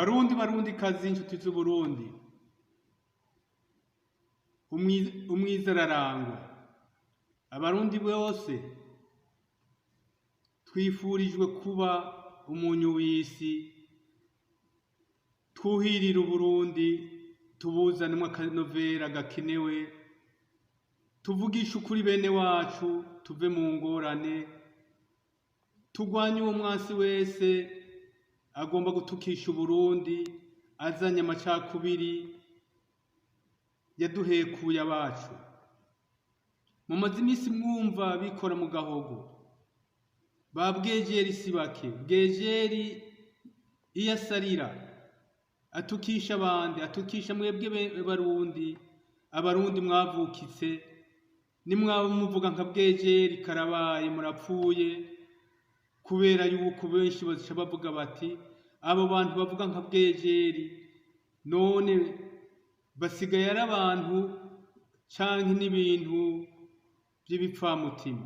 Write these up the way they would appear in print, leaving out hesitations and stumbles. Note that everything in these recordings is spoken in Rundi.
Barundi, barundi kazi, inshuti z'Uburundi, umwiza ararangwa. Abarundi bose twifurijwe kuba umunyu w'isi, twuhirire Uburundi, tubuzanemo akanovera gakenewe, tuvugishe ukuri bene wacu, tuve mu ngorane, turwanye uwo mwansi wese agomba gutukisha Uburundi, azanye amacakubiri yaduhekuye abacu. Mumaze iminsi mwumva bikora mu gahogo ba Bwejeri, si bake. Bwejeri iyo asarira atukisha abandi, atukisha mwebwe Barundi, Abarundi mwavukitse. Nimwaba muvuga nka Bwejeri, karabaye, murapfuye, kubera yuko benshi baca bavuga bati: "Abo bantu bavuga nka Bwejeri none basigaye ari abantu canke n'ibintu by'ibipfamutima?"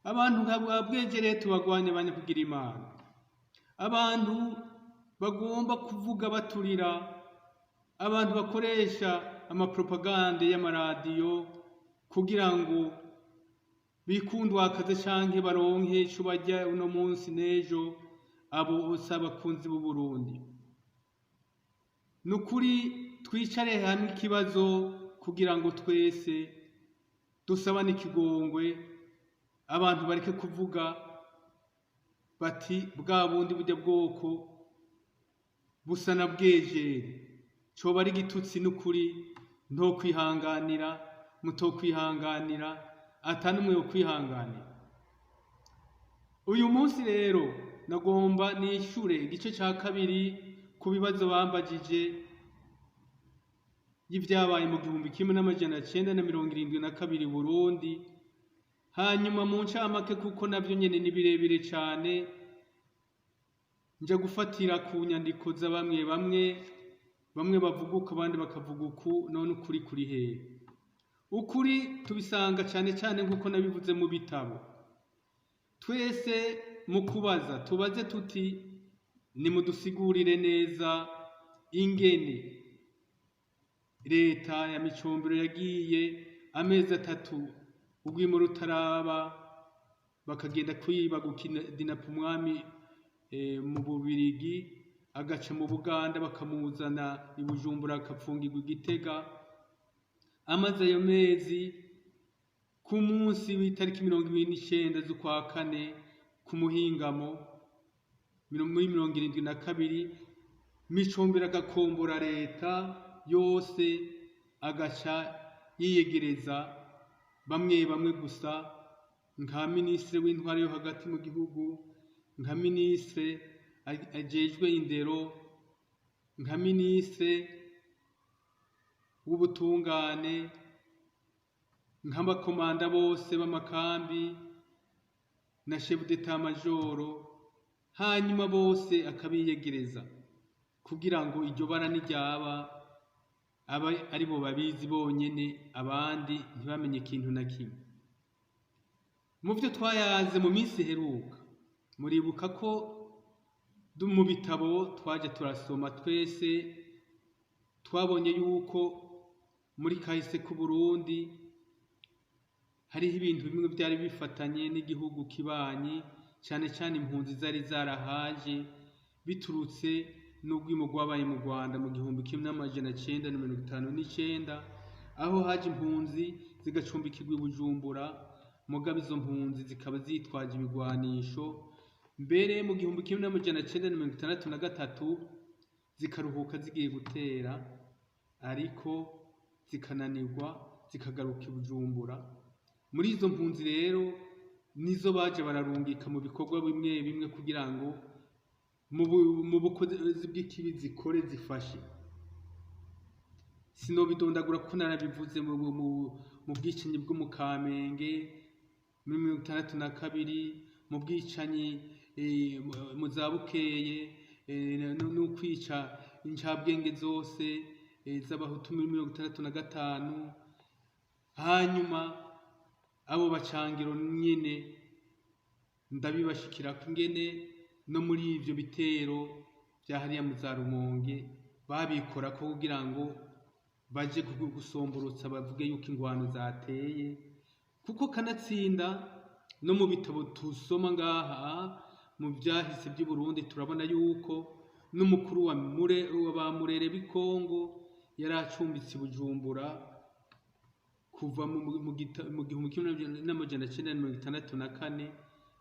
Abantu nka ba Bwejeri tubagwanye, abanyakugira Imana, abantu bagomba kuvuga baturira, abantu bakoresha amapropagande y'amaradiyo kugira ngo bikundwakaze canke baronke ico barya uno munsi n'ejo, abo bose abakunzi b'Uburundi. Ni ukuri twicare hamwe ikibazo kugira ngo twese dusabane ikigongwe, abantu bareke kuvuga bati: "Bwa bundi burya bwoko busa na Bwejeri." Coba ari igitutsi n'ukuri ntokwihanganira, mutokwihanganira, ata n'umwe yo kwihanganira. Uyu munsi rero nagomba nishure igice ca kabiri ku bibazo bambajije y'ivyabaye mu 1972 Burundi. Hanyuma mu ncamake, kuko navyo nyene ni birebire cane, nja gufatira ku nyandiko za bamwe bamwe, bamwe bavuga uko, abandi bakavuga uku. None ukuri kuri hehe? Ukuri tubisanga cane cane, nk'uko nabivuze, mu bitabo. Twese mu kubaza tubaze tuti: "Nimudusigurire neza ingene leta ya Micombero yagiye amezi 3 urwimo rutaraba, bakagenda kwiba, gukidinapa umwami mu Bubirigi, agaca mu Buganda, bakamuzana i Bujumbura, akapfungirwa i Gitega." Amaze ayo mezi, ku munsi w'itariki 29 z'ukwa kane, ku muhingamo, muri 72, Micombero agakombora leta yose, agaca yiyegereza bamwe bamwe gusa, nka minisitiri w'intwaro yo hagati mu gihugu, nka minisitiri ajejwe indero, nka minisitiri w'ubutungane, nk'abakomanda bose b'amakambi na chef d'état major. Hanyuma bose akabiyegereza kugira ngo iryo bara niryaba abe aribo babizi bonyene, abandi ntibamenye ikintu na kimwe. Mu vyo twayaze mu minsi iheruka, muribuka ko mu bitabo twaje turasoma twese, twabonye yuko muri kahise k'Uburundi hariho ibintu bimwe byari bifatanye n'igihugu kibanyi, cane cane impunzi zari zarahaje biturutse n'urwimo rwabaye mu Rwanda mu 1959, aho haje impunzi zigacumbikirwa i Bujumbura, mugabo izo mpunzi zikaba zitwaje ibigwanisho. Mbere mu 1963 zikaruhuka zigiye gutera, ariko zikananirwa, zikagaruka i Bujumbura. Muri izo mpunzi rero nizo baje bararungika mu bikorwa bimwe bimwe kugira ngo mu bukozi bw'ikibi zikore, zifashe. Sinobidondagura kuko narabivuze mu bwicanyi bwo mu Kamenge muri 62, mu bwicanyi mu za Bukeye, no kwica incabwenge zose z'Abahutu muri 65. Hanyuma abo bacangiro nyene ndabibashikirako ingene no muri ivyo bitero. vya hariya mu za Rumonge babikorako kugira ngo baje gusomborotsa bavuge yuko ingwano zateye, kuko kanatsinda no mu bitabo tusoma ngaha mu vyahise vy'i Burundi turabona yuko n'umukuru wa Mure wa ba Murere b'i Kongo yari acumbitse i Bujumbura kuva mu 1964.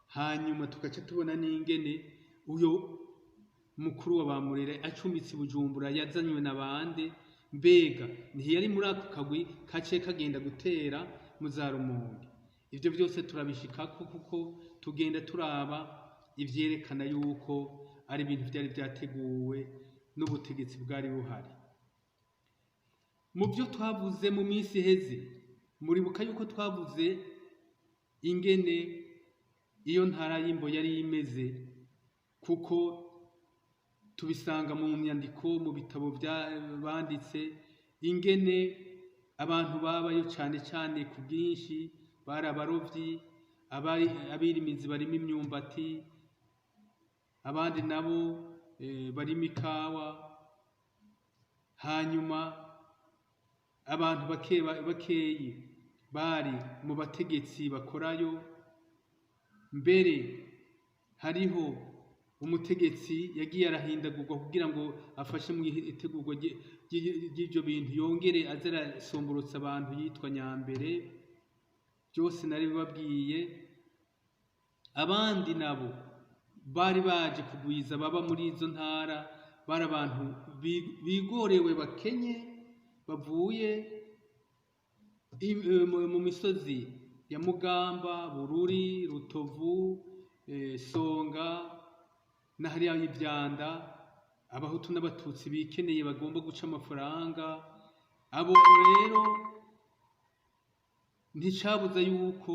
Hanyuma tugaca tubona n'ingene uyo mukuru wa ba Murere acumbitse i Bujumbura yazanywe na bande. Mbega ntiyari muri ako kagwi kaciye kagenda gutera mu za Rumonge? Ivyo vyose turabishikako kuko tugenda turaba ivyerekana yuko ari ibintu vyari vyateguwe n'ubutegetsi bwari buhari. Mu vyo twavuze mu minsi iheze, muribuka yuko twavuze ingene iyo ntara y'Imbo yari imeze, kuko tubisanga mu nyandiko, mu bitabo banditse, ingene abantu babayo cane cane ku bwinshi bari abarovyi, abirimizi barima imyumbati, abandi nabo barima ikawa. Hanyuma abantu bakeyi bari mu bategetsi bakorayo. Mbere hariho umutegetsi yagiye arahindagurwa kugira ngo afashe mu itegurwa ry'ivyo bintu, yongere aze arasomborotsa abantu, yitwa Nyambere. Byose nari bibabwiye. Abandi nabo bari baje kugwiza baba muri izo ntara bari abantu bigorewe, bakenye, bavuye mu misozi ya Mugamba, Bururi, Rutovu, Songa na hariya y'ivyanda, abahutu n'abatutsi bikeneye bagomba guca amafaranga. Abo rero nticabuza yuko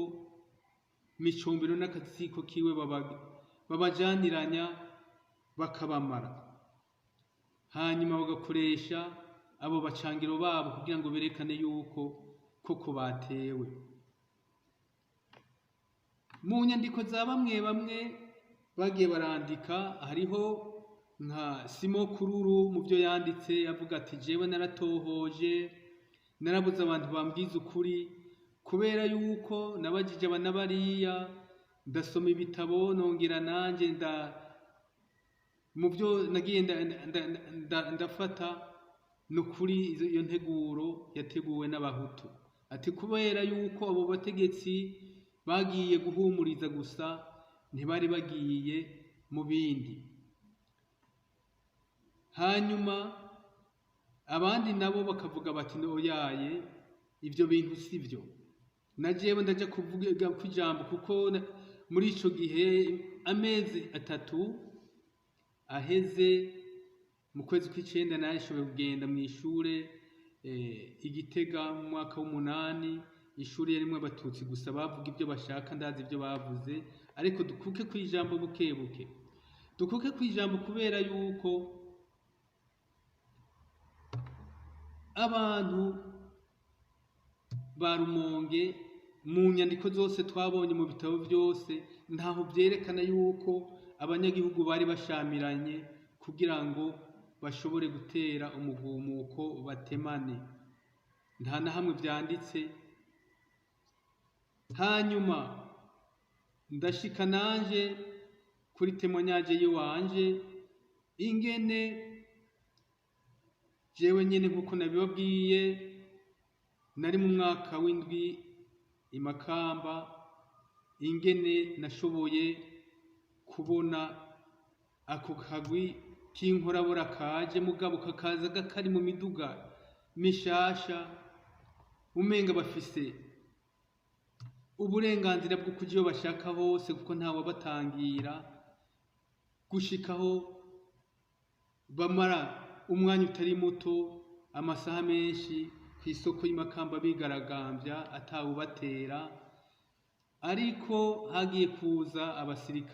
Micombero n'akatsiko kiwe babajaniranya bakabamara, hanyuma bagakoresha abo bacangiro babo kugira ngo berekane yuko koko batewe. Mu nyandiko za bamwe bamwe bagiye barandika, hariho nka Simo Kururu mu byo yanditse avuga ati jewe naratohoje, narabuze abantu bambwiza ukuri, kubera yuko nabajije aba n'abariya, ndasoma ibitabo, nongera nanje mu byo nagiye ndafata nukuri iyo nteguro yateguwe n'abahutu. Ati kubera yuko abo bategetsi bagiye guhumuriza gusa, ntibari bagiye mu bindi. Hanyuma abandi nabo bakavuga bati oyaye, ivyo bintu sivyo. Na jewe ndaja kuvuga kw'ijambo, kuko muri ico gihe amezi 3 aheze mu kwezi kw'icenda narashoboye kugenda mw'ishure i Gitega mu mwaka w'8, ishuri yarimwo abatutsi gusa bavuga ibyo bashaka, ndazi ibyo bavuze, ariko dukuke kw'ijambo buke buke, dukuke kw'ijambo kubera yuko abantu ba Rumonge mu nyandiko zose twabonye mu bitabo byose ntaho vyerekana yuko abanyagihugu bari bashamiranye kugira ngo bashobore gutera umugumuko batemane, nta na hamwe vyanditse. Hanyuma ndashika nanje kuri témoignage yiwanje, ingene jewe nyene nkuko nabibabwiye nari mu mwaka w'indwi i Makamba, ingene nashoboye kubona ako kagwi k'inkorabora kaje, mugabo kakaza kari mu miduga mishasha, umenga bafise uburenganzira bwo kuja iyo bashaka hose, kuko ntawabatangira, gushikaho bamara umwanya utari muto, amasaha menshi kw'isoko y'i Makamba bigaragambya atawubatera. Ariko hagiye kuza abasirikare.